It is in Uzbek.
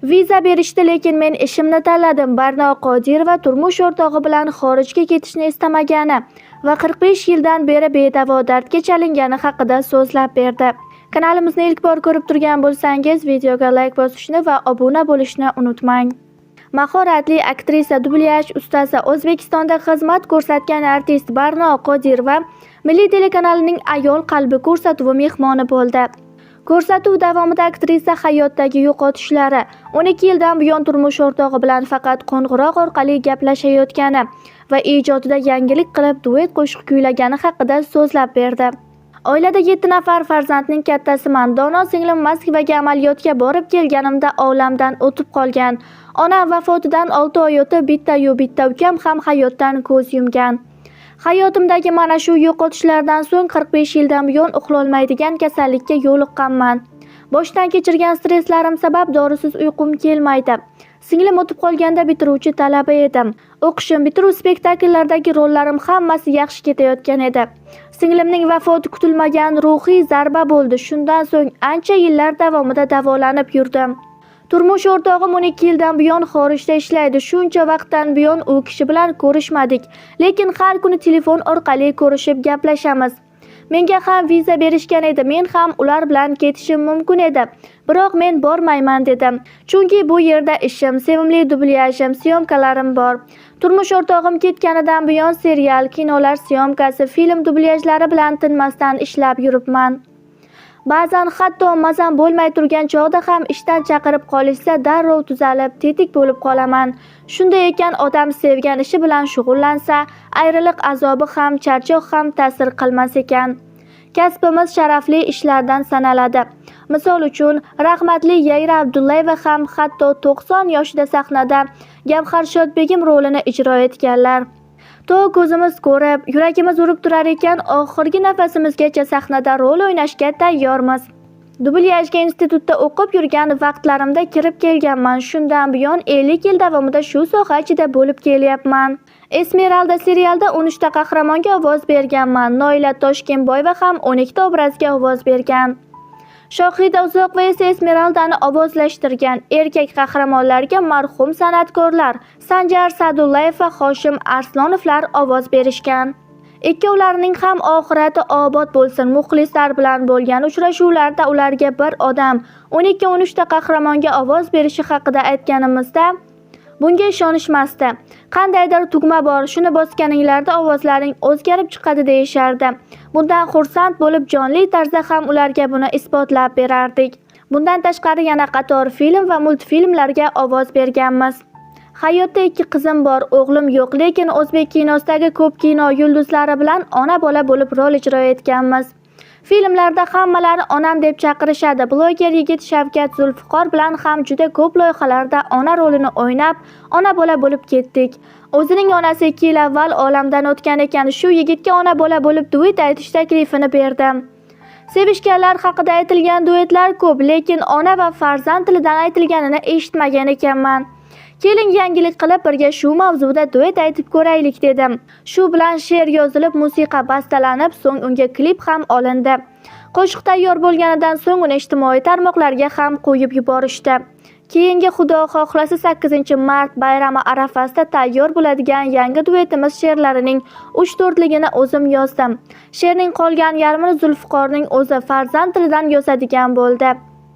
Viza berishdi, lekin men ishimni tanladim. Barno Qodirova turmush o'rtog'i bilan xorijga ketishni istamagani va 45 yildan beri bedavo dardga chalingani haqida so'zlab berdi. Kanalimizni ilk bor ko'rib turgan bo'lsangiz, videoga layk bosishni va obuna bo'lishni unutmang. Mahoratli aktrisa, dublyaj ustasi, O'zbekistonda xizmat ko'rsatgan artist Barno Qodirova Milliy telekanalining "Ayol qalbi" ko'rsatuvi mehmoni bo'ldi. Ko'rsatuv davomida aktrisa hayotdagi yo'qotishlari, 12 yildan buyon turmush o'rtog'i bilan faqat qo'ng'iroq orqali gaplashayotgani va ijodida yangilik qilib duet qo'shiq kuylagani haqida so'zlab berdi. Oilada 7 nafar farzandning kattasiman. Dono singlim Moskvaga amaliyotga borib kelganimda olamdan o'tib qolgan. Onam vafotidan 6 oy o'tib bitta-yu bitta ukam ham hayotdan ko'z yumgan. Hayotimdagi mana shu yo'qotishlardan so'ng 45 yildan buyon uxlolmaydigan kasallikka yo'liqqanman. Boshdan kechirgan stresslarim sabab dorisiz uyqum kelmaydi. Singlim o'tib qolganda bitiruvchi talaba edim. O'qishim, bitiruv spektakllardagi rollarim hammasi yaxshi ketayotgan edi. Singlimning vafoti kutilmagan ruhiy zarba bo'ldi. Shundan so'ng ancha yillar davomida davolanib yurdim. Turmush o'rtog'im 12 yildan buyon xorijda ishlaydi. Shuncha vaqtdan buyon u kishi bilan ko'rishmadik, lekin har kuni telefon orqali ko'rishib gaplashamiz. Menga ham viza berishgan edi. Men ham ular bilan ketishim mumkin edi. Biroq men bormayman dedim. Chunki bu yerda ishim, sevimli dublyajim, syomkalarim bor. Turmush o'rtog'im ketganidan buyon serial, kinolar syomkasi, film dublyajlari bilan tinmasdan ishlab yuribman. Ba'zan hatto mazam bo'lmay turgan chog'da ham ishdan chaqirib qolishsa, darrov tuzalib, tetik bo'lib qolaman. Shunday ekan, odam sevgan ishi bilan shug'ullansa, ayriliq azobi ham, charchoq ham ta'sir qilmas ekan. Kasbimiz sharafli ishlardan sanaladi. Misol uchun, rahmatli Yayra Abdullayeva ham hatto 90 yoshida sahnada Gavharshod begim rolini ijro etganlar. To ko'zimiz ko'rib, yuragimiz urib turar ekan, oxirgi nafasimizgacha sahnada rol o'ynashga tayyormiz. Dublyajga institutda o'qib yurgan vaqtlarimda kirib kelganman. Shundan buyon 50 yil davomida shu soha ichida bo'lib kelyapman. Esmeralda serialida 13 ta qahramonga ovoz berganman. Noila Toshkenboyeva ham 12 ta obrazga ovoz bergan. Shohida Uzoqova esa Esmeraldani ovozlashtirgan. Erkak qahramonlarga marhum san'atkorlar Sanjar Sa'dullayev va Hoshim Arslonovlar ovoz berishgan. Ikkovlarining ham oxirati obod bo'lsin. Muxlislar bilan bo'lgan uchrashuvlarda ularga bir odam 12-13 ta qahramonga ovoz berishi haqida aytganimizda, bunga ishonishmasdi. Qandaydir tugma bor, shuni bosganinglarda ovozlaring o'zgarib chiqadi deyishardi. Bundan xursand bo'lib, jonli tarzda ham ularga buni isbotlab berardik. Bundan tashqari yana qator film va multfilmlarga ovoz berganmiz. Hayotda ikki qizim bor, o'g'lim yo'q, lekin o'zbek kinosidagi ko'p kino yulduzlari bilan ona-bola bo'lib rol ijro etganmiz. Filmlarda hammalari onam deb chaqirishadi. Bloger yigit Shavkat Zulfiqor bilan ham juda ko'p loyihalarda ona rolini o'ynab, ona-bola bo'lib ketdik. O'zining onasi 2 yil avval olamdan o'tgan ekan. Shu yigitga ona-bola bo'lib duet aytish taklifini berdim. Sevishganlar haqida aytilgan duetlar ko'p, lekin ona va farzand tilidan aytilganini eshitmagan ekanman. Keling, yangilik qilib birga shu mavzuda duet aytib ko'raylik dedim. Shu bilan she'r yozilib, musiqa bastalanib, so'ng unga klip ham olindi. Qo'shiq tayyor bo'lganidan so'ng uni ijtimoiy tarmoqlarga ham qo'yib yuborishdi. Keyingi, Xudo xohlasa, 8-mart bayrami arafasida tayyor bo'ladigan yangi duetimiz she'rlarining 3-4ligini o'zim yozdim. She'rning qolgan yarmini Zulfiqorning o'zi farzand tilidan yozadigan bo'ldi.